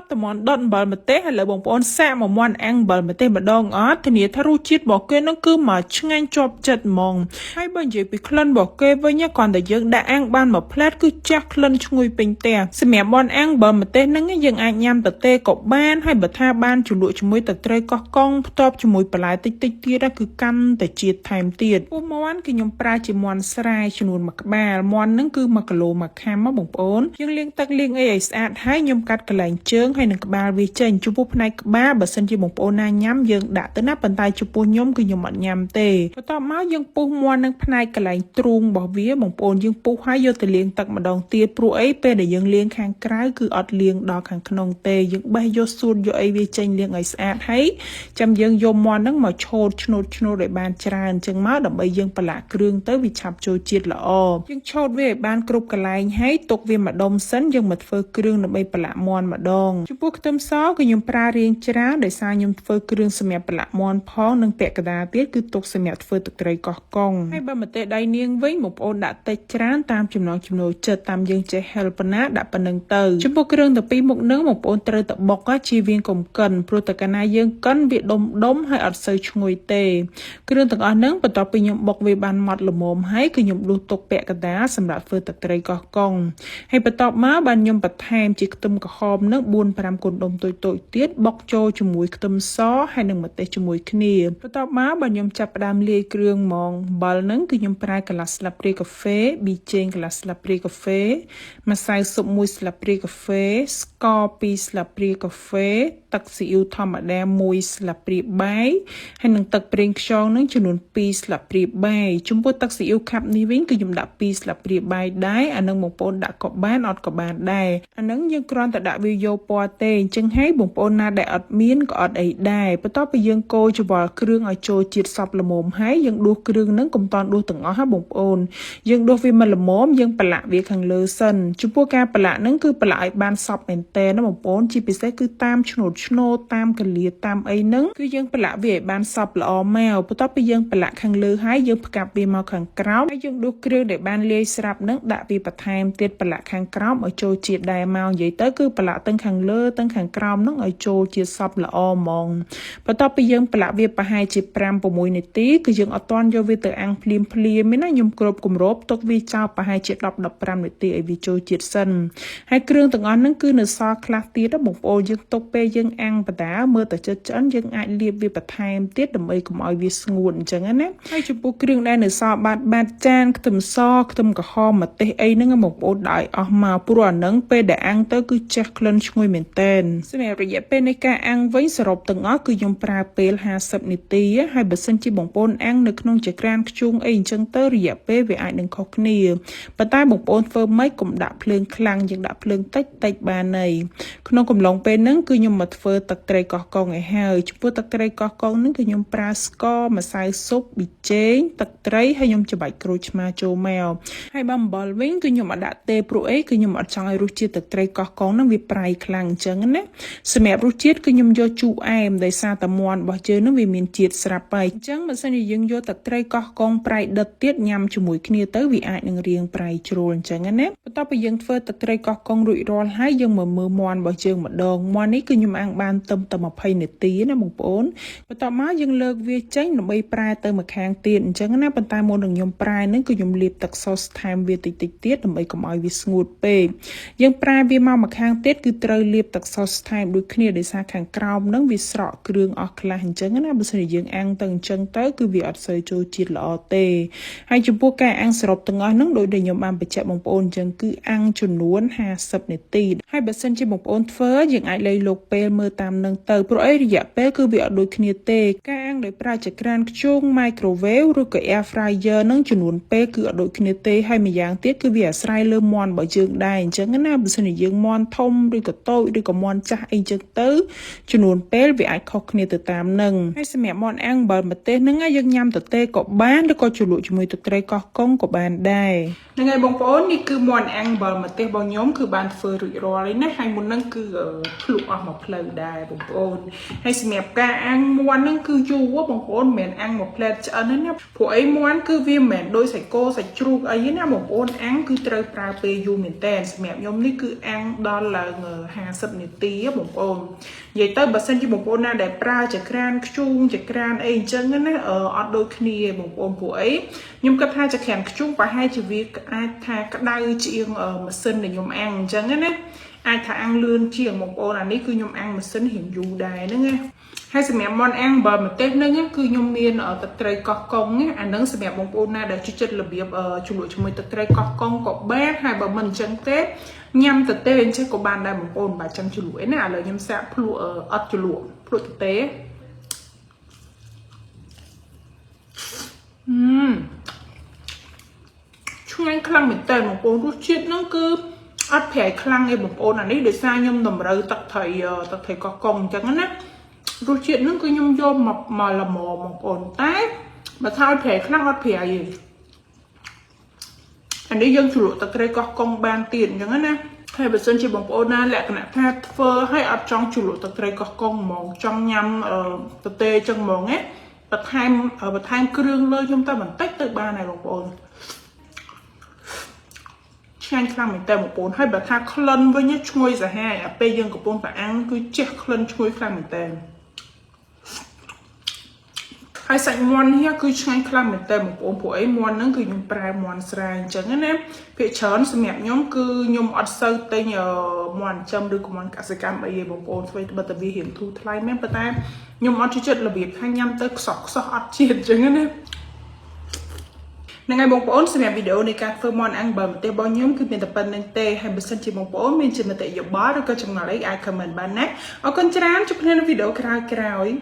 ប់តែមាន់ដុតអំបិលម្ទេសឥឡូវបងប្អូនសាកមកមាន់អាំងអំបិលម្ទេសម្ដងអត់ធានាថារសជាតិរបស់គេនឹងគឺមកឆ្ងាញ់ជាប់ចិត្តហ្មងហើយបើនិយាយពីក្លិនរបស់គេវិញគ្រាន់តែយើងដាក់អាំងបានមួយផ្លែតគឺជះក្លិនឈ្ងុយពេញផ្ទះសម្រាប់មាន់អាំងអំបិលម្ទេសហ្នឹងយើងអាចញ៉ាំទទេក៏បានហើយបើថាបានជ្រលក់ជាមួយទឹកត្រីកោះកុងផ្ទាប់ជាមួយបន្លែតិចតិចទៀតគឺកាន់តែជាតិថែមទៀតពោះមាន់គឺខ្ញុំប្រើជាមាន់ស្រែចំនួនមួយក្បាលមាន់ហ្នឹងគឺ1គីឡូមួយខាំបងប្អូនយើងលាងទឹកលាងអីឲ្យស្អាតហើយខ្ញុំកាត់កន្លែងជើងហើយនឹងក្បាលវាចេញចំពោះផ្នែកក្បាលបើសិនជាបងប្អូនណាញ៉ាំយើងដាក់ទៅណាប៉ុន្តែចំពោះខ្ញុំគឺខ្ញុំអត់ញ៉ាំទេបន្ទាប់មកយើងពុះមាន់នឹងផ្នែកកន្លែងទ្រូងរបស់វាបងប្អូនយើងពុះហើយយកទៅលាងទឹកម្ដងទៀតព្រោះអីពេលដែលយើងលាងខាងក្រៅគឺអត់លាងដល់ខាងក្នុងទេយើងបេះយកសួតយកអីវាចេញលាងឲ្យស្អាតហើយចាំយើងយកមាន់ហ្នឹងមកឆូតឆ្នូតឆ្នូតឲ្យបានច្រើនអញ្ចឹងមកដើម្បីយើងប្រឡាក់គ្រឿងទៅវាឆាប់ចូលជាតិល្អយើងឆូតវាឲ្យបានគ្រប់កន្លែងហើយទុកវាម្ដុំសិនយើងមកធ្វើគ្រឿងដើម្បីប្រឡាក់មាន់ម្ដងចំពោះខ្ទឹមសគឺខ្ញុំប្រើរាងច្រើនដោយសារខ្ញុំធ្វើគ្រឿងសម្រាប់ប្រឡាក់មាន់ផងនិងពាក់កណ្ដាលទៀតគឺទុកសម្រាប់ធ្វើទឹកត្រីកោះកុងហើយបើម្ទេសដៃនាងវិញបងប្អូនដាក់តិចច្រើនតាមចំណង់ចំណូលចិត្តតាមយើងចេះហិលប៉ុណ្ណាដាក់ប៉ុណ្ណឹងទៅចំពោះគ្រឿងទាំងពីរមុខនឹងបងប្អូនត្រូវតែបុកជៀសវាងកុំកិនព្រោះតែកាលណាយើងកិនវាដុំដុំហើយអត់សូវឈ្ងុយទេគ្រឿងទាំងអស់ហ្នឹងបន្ទាប់ពីខ្ញុំបុកវាបានម៉ត់ល្មមហើយគឺខ្ញុំដួសទុកពាក់កណ្ដាលសម្រាប់ធ្វើទឹកត្រីកោះកុងហើយបន្ទាប់មកបានខ្ញុំបន្ថែមជាខ្ទឹមក្រហមនឹង4 5កូនដុំតូចៗទៀតបុកចូលជាមួយខ្ទឹមសហើយនិងម្ទេសជាមួយគ្នាបន្ទាប់មកបានខ្ញុំចាប់ផ្ដើមលាយគ្រឿងហ្មងអំបិលហ្នឹងគឺខ្ញុំប្រើកន្លះស្លាបព្រាកាហ្វេប៊ីចេងកន្លះស្លាបព្រាកាហ្វេម្សៅស៊ុប1ស្លាបព្រាកាហ្វេស្ករ2ស្លាបព្រាកាហ្វេទឹកស៊ីអ៊ីវធម្មតា1ស្លាបព្រាបាយហើយនិងទឹកប្រេងខ្យងនឹងចំនួន2ស្លាបព្រាបាយចំពោះទឹកស៊ីអ៊ីវខាប់នេះវិញគឺខ្ញុំដាក់2ស្លាបព្រាបាយដែរអានឹងបងប្អូនដាក់ក៏បានអត់ក៏បានដែរអានឹងយើងគ្រាន់តែដាក់វាយកពណ៌ទេអញ្ចឹងហើយបងប្អូនណាដែលអត់មានក៏អត់អីដែរបន្ទាប់ពីយើងកូរច្របល់គ្រឿងឲ្យចូលជាតិសព្វល្មមហើយយើងដួសគ្រឿងនឹងកុំតន់ដួសទាំងអស់ហ่ะបងប្អូនយើងដួសវាមកល្មមយើងប្រឡាក់វាខាងលើសិនចំពោះការប្រឡាក់នឹងគឺប្រឡាក់ឲ្យបានសព្វមែនតើណាបងប្អូនជាពិសេសគឺតាមឆ្នូតឆ្នោតតាមកលាតាមអីហ្នឹងគឺយើងប្រឡាក់វាឲ្យបានសព្វល្អមកបន្ទាប់ពីយើងប្រឡាក់ខាងលើហើយយើងផ្កាប់វាមកខាងក្រោមហើយយើងដួសគ្រឿងដែលបានលាយស្រាប់ហ្នឹងដាក់វាបន្ថែមទៀតប្រឡាក់ខាងក្រោមឲ្យចូលជាតិដែរមកនិយាយទៅគឺប្រឡាក់ទាំងខាងលើទាំងខាងក្រោមហ្នឹងឲ្យចូលជាសព្វល្អហ្មងបន្ទាប់ពីយើងប្រឡាក់វាប្រហែលជា5 6នាទីគឺយើងអត់ទាន់យកវាទៅអាំងភ្លាមភ្លាមទេណាខ្ញុំគ្របគម្របទុកវាចោលប្រហែលជា10 15នាទីឲ្យវាចូលជាតិសិនហើយគ្រឿងទាំងអស់ហ្នឹងគឺនៅសល់ខ្លះទៀតបងប្អូនយើងទុកពេលយើងអាំងបដាមើលតែចិត្តឆ្អិនយើងអាចលាបវាបន្ថែមទៀតដើម្បីកុំឲ្យវាស្ងួតអញ្ចឹងណាហើយចំពោះគ្រឿងដែលនៅសល់បាតបាតចានខ្ទឹមសខ្ទឹមក្រហមម្ទេសអីហ្នឹងបងប្អូនដាក់ឲ្យអស់មកព្រោះអាហ្នឹងពេលដែលអាំងទៅគឺចេះក្លិនឈ្ងុយមែនតែនសម្រាប់រយៈពេលនៃការអាំងវិញសរុបទាំងអស់គឺខ្ញុំប្រើពេល50នាទីហើយបើសិនជាបងប្អូនអាំងនៅក្នុងចក្រានខ្ជុងអីអញ្ចឹងទៅរយៈពេលវាអាចនឹងខុសគ្នាប៉ុន្តែបងប្អូនធ្វើម៉េចកុំដាក់ភ្លើងខ្លាំងយើងដាក់ភ្លើងតិចតិចបានហើយក្នុងកំឡុងពេលហ្នឹងគឺខ្ញុំមកធ្វើទឹកត្រីកោះកុងឲ្យហើយចំពោះទឹកត្រីកោះកុងហ្នឹងគឺខ្ញុំប្រើស្ករម្សៅស៊ុបប៊ីចេងទឹកត្រីហើយខ្ញុំច្របាច់ក្រូចឆ្មាចូលមកហើយបើអំបិលវិញគឺខ្ញុំអត់ដាក់ទេព្រោះអីគឺខ្ញុំអត់ចង់ឲ្យរសជាតិទឹកត្រីកោះកុងហ្នឹងវាប្រៃខ្លាំងអញ្ចឹងណាសម្រាប់រសជាតិគឺខ្ញុំយកជូរអែមដោយសារតែមាន់របស់យើងហ្នឹងវាមានជាតិស្រាប់ហើយអញ្ចឹងបើសិនជាយើងយកទឹកត្រីកោះកុងប្រៃដិតទៀតញ៉ាំជាមួយគ្នាទៅវាអាចនឹងរាងប្រៃជ្រុលអញ្ចឹងណាបន្ទាប់ពីយើងធ្វើទឹកត្រីកោះកុងរួចរាល់ហើយយើងមកមើលមាន់របស់យើងម្ដងមាន់នេះគឺខ្ញុំអាំងបានត្រឹមតែ20នាទីណាបងប្អូនបន្ទាប់មកយើងលើកវាចេញដើម្បីប្រែទៅម្ខាងទៀតអញ្ចឹងណាប៉ុន្តែមុននឹងខ្ញុំប្រែហ្នឹងគឺខ្ញុំលាបទឹកសូសថែមវាតិចតិចទៀតដើម្បីកុំឲ្យវាស្ងួតពេកយើងប្រែវាមកម្ខាងទៀតគឺត្រូវលាបទឹកសូសថែមដូចគ្នាដោយសារខាងក្រោមហ្នឹងវាស្រក់គ្រឿងអស់ខ្លះអញ្ចឹងណាបើសិនជាយើងអាំងទៅអញ្ចឹងទៅគឺវាអត់សូវចូលជាតិល្អទេហើយចំពោះការអាំងសរុបទាំងអស់ហ្នឹងដោយដែលខ្ញុំបានបញ្ជាក់បងប្អូនអញ្ចឹងគឺអាំងចំនួន50នាទីហើយបើសិនជាបងប្អូនធ្វើយើងអាចលៃលោកពេលមើលតាមនឹងទៅព្រោះអីរយៈពេលគឺវាអត់ដូចគ្នាទេការអាំងដោយប្រើចក្រានខ្ជង microwave ឬក៏ air fryer នឹងចំនួនពេលគឺអត់ដូចគ្នាទេហើយម្យ៉ាងទៀតគឺវាអាស្រ័យលើមាន់របស់យើងដែរអញ្ចឹងណាបើសិនជាយើងមាន់ធំឬក៏តូចឬក៏មាន់ចាស់អីចឹងទៅចំនួនពេលវាអាចខុសគ្នាទៅតាមនឹងហើយសម្រាប់មាន់អាំងអំបិលម្ទេសហ្នឹងយើងញ៉ាំទទេក៏បានឬក៏ជ្រលក់ជាមួយទឹកត្រីកោះកុងក៏បានដែរហ្នឹងហើយបងប្អូននេះគឺមាន់អាំងអំបិលម្ទេសរបស់ខ្ញុំគឺបានធ្វើរួចរាល់ហើយណាហើយមុនហ្នឹងគឺភ្លុកអស់មួយផ្លូវដែរបងប្អូនហើយសម្រាប់ការអាំងមាន់ហ្នឹងគឺយូរ របងប្អូនមិនមែនអាំងមួយផ្លែតឆ្អិនទេណាព្រោះអីមាន់គឺវាមិនមែនដូចសាច់គោសាច់ជ្រូកអីទេណាបងប្អូនអាំងគឺត្រូវប្រើពេលយូរមែនតើសម្រាប់ខ្ញុំនេះគឺអាំងដល់ឡើង50នាទីបងប្អូននិយាយទៅបើសិនជាបងប្អូនណាដែលប្រើចក្រានខ្ជូងចក្រានអីអញ្ចឹងណាអត់ដូចគ្នាបងប្អូនព្រោះអីខ្ញុំគិតថាចក្រានខ្ជូងប្រហែលជាវាអាចថាក្តៅជាងម៉ាស៊ីនដែលខ្ញុំអាំងអញ្ចឹងណាអាចថាអាំងលឿនជាងបងប្អូនអានេះគឺខ្ញុំអាំងម៉ាស៊ីនរៀងយូរដែរហ្នឹងណាហើយសម្រាប់មាន់អាំងបើម្ទេសហ្នឹងគឺខ្ញុំមានទឹកត្រីកោះកុងណាអាហ្នឹងសម្រាប់បងប្អូនណាដែលចូលចិត្តរបៀបជ្រលក់ជាមួយទឹកត្រីកោះកុងក៏បានហើយបើមិនអញ្ចឹងទេញ៉ាំទៅទេអញ្ចឹងក៏បានដែរបងប្អូនបាទចាំជ្រលក់ឯណាឥឡូវខ្ញុំសាកភ្លក់អត់ជ្រលក់ភ្លក់ទៅទេអឺឆ្ងាញ់ខ្លាំងមែនតើបងប្អូនរសជាតិហ្នឹងគឺអត់ប្រៃខ្លាំងទេបងប្អូនអានេះដោយសារខ្ញុំតម្រូវទឹកត្រីទឹកត្រីកោះកុងអញ្ចឹងណារសជាតិហ្នឹងគឺខ្ញុំយកមកមកល្មមបងប្អូនតែបើថាឲ្យប្រៃខ្លាំងអត់ប្រៃទេអានេះយើងជ្រលក់ទឹកត្រីកោះកុងបានទៀតអញ្ចឹងណាហើយបើសិនជាបងប្អូនណាលក្ខណៈថាធ្វើឲ្យអត់ចង់ជ្រលក់ទឹកត្រីកោះកុងហ្មងចង់ញ៉ាំទទេអញ្ចឹងហ្មងណាបន្ថែមបន្ថែមគ្រឿងលើខ្ញុំតែបន្តិចទៅបានហើយបងប្អូនឆ្ងាញ់ខ្លាំងមែនតើបងប្អូនហើយបើថាក្លិនវិញឈ្ងុយសាហាវអាពេលយើងកំពុងតែអាំងគឺជះក្លិនឈ្ងុយខ្លាំងមែនតើហើយសាច់មាន់នេះគឺឆ្ងាញ់ខ្លាំងមែនតើបងប្អូនព្រោះអីមាន់ហ្នឹងគឺខ្ញុំប្រើមាន់ស្រែអញ្ចឹងណាភាគច្រើនសម្រាប់ខ្ញុំគឺខ្ញុំអត់សូវទិញមាន់ចិញ្ចឹមឬក៏មាន់កសិកម្មអីទេបងប្អូនស្វីត្បិតតែវារៀងធូរថ្លៃមែនប៉ុន្តែខ្ញុំអត់ចូលចិត្តរបៀបថាញ៉ាំទៅខ្សោះខ្សោះអត់ជាតិអញ្ចឹងណាហ្នឹងហើយបងប្អូនសម្រាប់វីដេអូនៃការធ្វើមាន់អាំងបើម្ទេសរបស់ខ្ញុំគឺមានតែប៉ុណ្្នឹងទេហើយបើសិនជាបងប្អូនមានជាមតិយោបល់ឬក៏ចម្ងល់អីអាច comment បានណាអរគុណច្រើនជួបគ្នានៅវីដេអូក្រោយៗ។